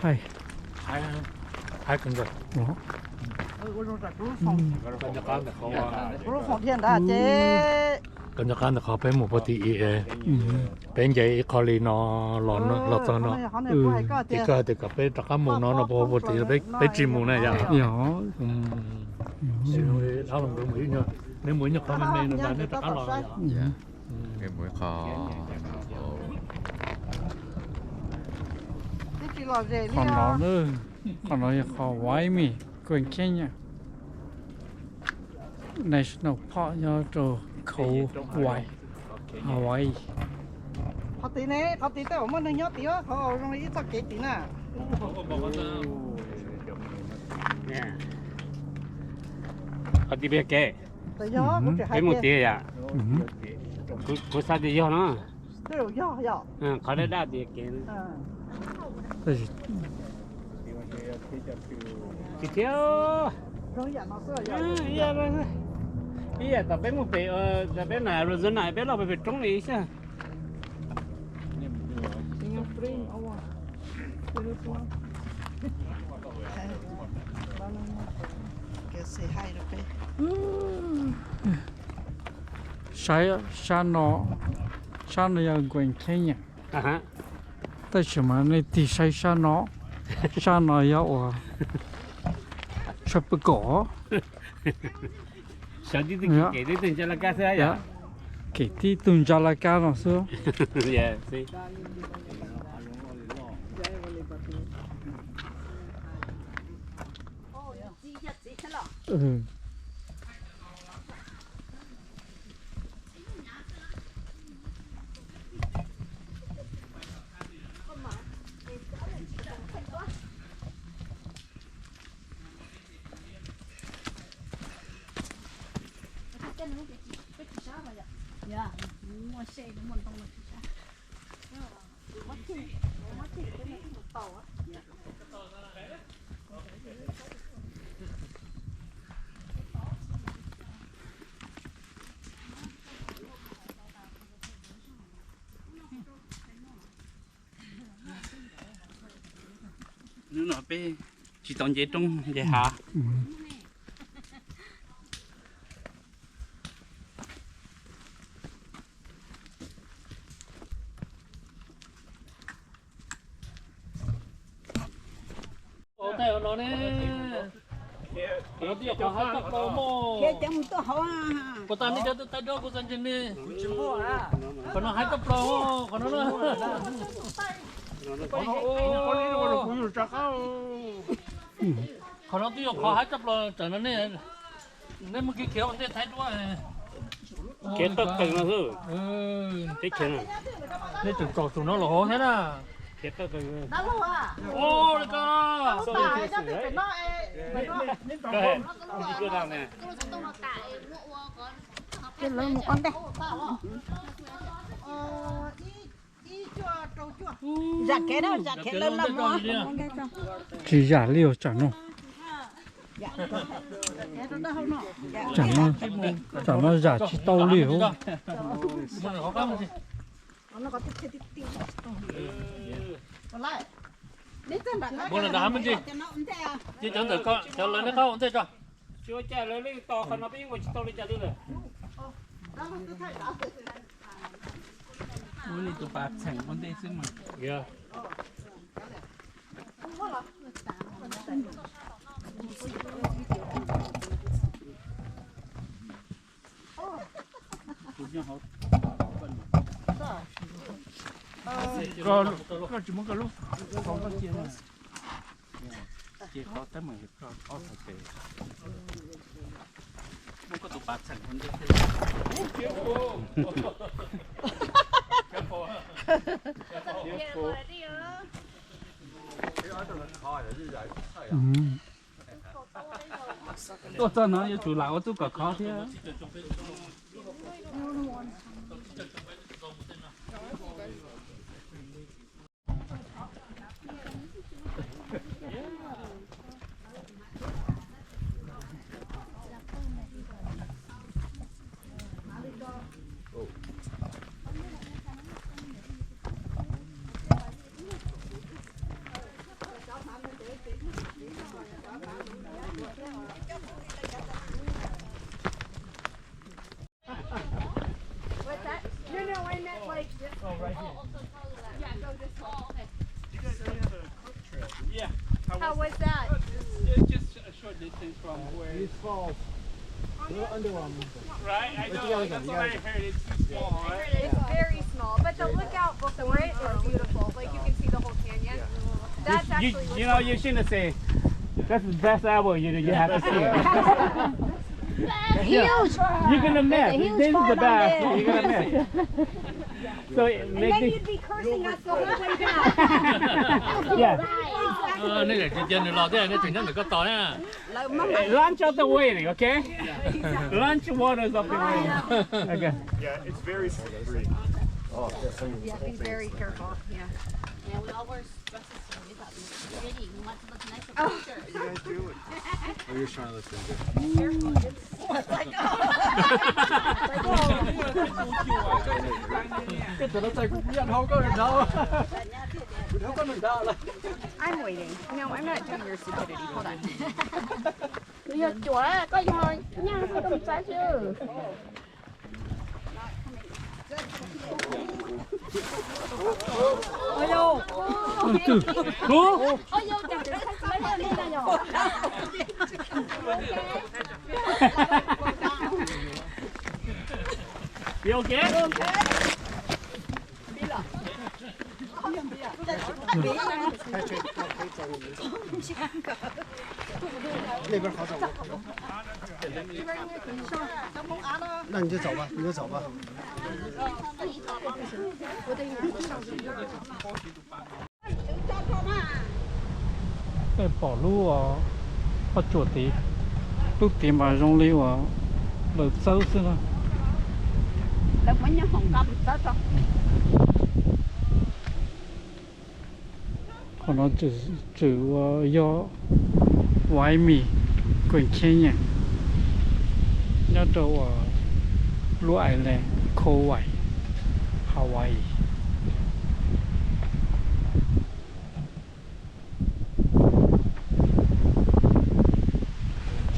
Hais kawg nkaus. Kawg nco qab ntawm qhov, kawg nco qab ntawm qhov peb mus puag tim i, peb nce ib qho li no los txog no. Ces koj hais tias kom peb rov qab mus no no puag puag tim peb tsis mus na yom. Neb mus ib nyuag qhov me me no ntag neb rov qab los. Qhov no, qhov no yog qhov Waimea Grand Canyon National Park nyob rau Kauai, Hawaii. Qhov tid ne, qhov tid tej zaum muaj neeg nyob tid, qhov zoo li ib txoj kev tid na. Qhov tid peb kev, peb mus tid yom. Kuv xav tias yog no. Qhov daj daj tias kev. Tsis thiab. Ib yam tom peb mus pem, peb na Arizona peb loj pem roob li xwb. Saib sab no, sab no yog Grand Canyon. Tab sis mas nej tig saib sab no, sab no yog uas Tropical. Kev tib tug ntsa laj kab no xwb. Hnub no peb tsis tau nce roob nce hav. Ua ntej no ne, qhov no twb yog qhov haib tshaj plaws mog. Puas tas nej cov tub taij dob kuv txog ntsis ne. Qhov no haib tshaj plaws mog, qhov no na. Qhov no twb yog qhov haib tshaj plaws tsam no ne. Neb mus kev khiav ua ntej thaij duab. Khiav tawj qees no xwb. Teb chaws, nej tseem tsom tus no los hauv thiab na. Khiav tawj qees. Ua li ko. Zam kev na, zam kev lawv los mus. Tsis zam li os tsam no. Tsam no zam tsis tau li os. Mus nram hav me ntsis. Ces cov ntawm ko cov lawv neb qab ua ntej tso. Tsis ua cas, lawv li tos qhov no peb yeej ua tsis tau li cas li lawm. Ua li tus pas txheem ua ntej xwb mas. Koj tsis muab koj lub, koj cia na. Ces koj teeb meem koj ob txhais tes. Muab koj tus pas txheem ua ntej thiab. Tuaj txog no yuav tsum lam ua txuj kom khov thiab. What's that? It's just a short distance from where. It's falls. Little underwhelming. Right? I know. That's what I heard. It's too small, right? It's very small, but the lookout before it is beautiful. Like, you can see the whole canyon. That's actually what's, you know, you shouldn't say, "That's the best ever." You know, you have to see it. Huge. You're gonna miss. This is the best. You're gonna miss. So it makes it. And then you'd be cursing us the whole way back. Yeah. Nej tsis cia nws los thiab, nej tseem nyob ntawm koj tos na. Lunch of the waiting, okay? Lunch, water is of the waiting. Okay. Yeah, it's very slippery. Yeah, be very careful. Yeah. Yeah, we all wear dresses. Ready? You want to look nice for pictures? What are you guys doing? Oh, you're trying to look good. Careful. It's like, oh. Cái tụi nó chạy cũng nhặt hâu có đau. Đau có đau lắm. I'm waiting. No, I'm not doing your stupidity. Hold on. Nws yog cuam, koj yog nyaj xwb koj mus txav xwb. You okay? Peb pom lub pob tsuas tid, lub tid mas zoo li uas lawv txawb xwb na. Qhov no tseem yog Waimea, Grand Canyon, nyob rau uas lub island Kauai, Hawaii.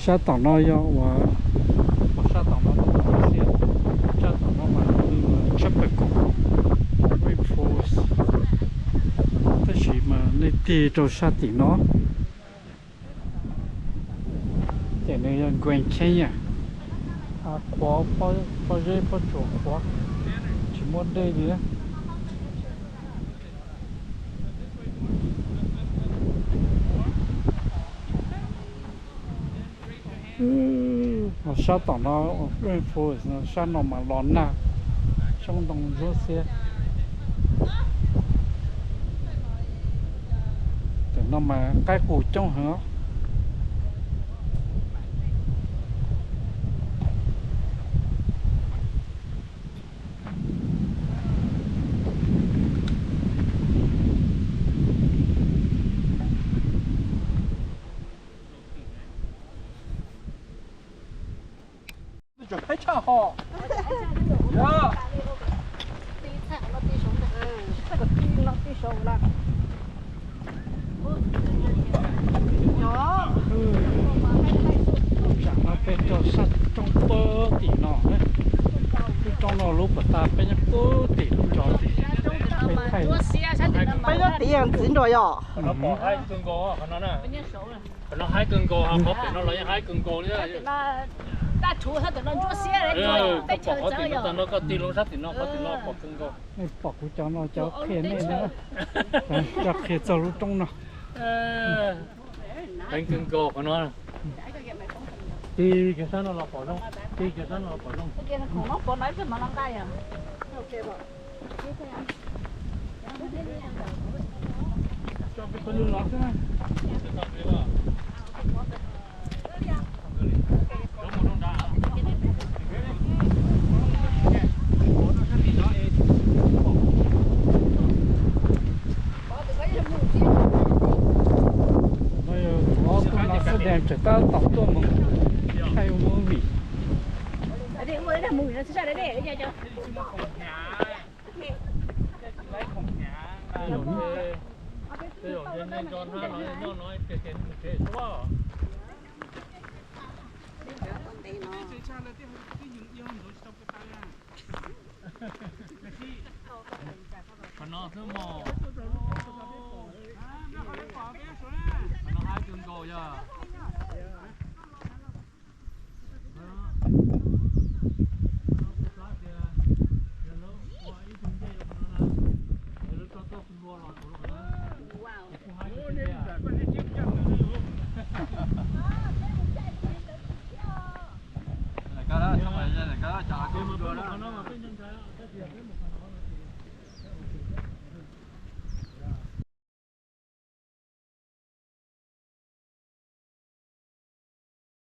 Sab tom no yog uas, sab tom no, sab tom no mas tropical rainforest, tab sis mas nej tig rau sab tim no ces nws yog Grand Canyon, qhuav, pob zeb pob tsuas qhuav, tsis muaj dej li. Ho sab tom no, rainforest no, sab no mas los nag, xyoob ntoo ntsuab xiab. Tam no mas qaib qus coob heev. Tsam no peb rau sab roob puag tim no, lub roob no lub puag ta peb nyob puag tim lub cov tim. Peb thaij. Peb nyob tim ntxiv nrog yog. Qhov no haib kawg nkaus, qhov pem no los yeej haib kawg nkaus li. Peb pom qhov tim no tag no koj tig loo sab tim no, qhov tim no pom kawg nkaus. Nej pom kuv cov no cov qhia nej na, cov qhia txog lub roob no. Heev kawg nkaus qhov no. Tig kiag sab no los pom zoo, tig kiag sab no los pom zoo. Ob tug no xwb ces tseem tab tom tuaj mus thaij movie. Qhov no xwb mog. Koj, koj, koj, koj,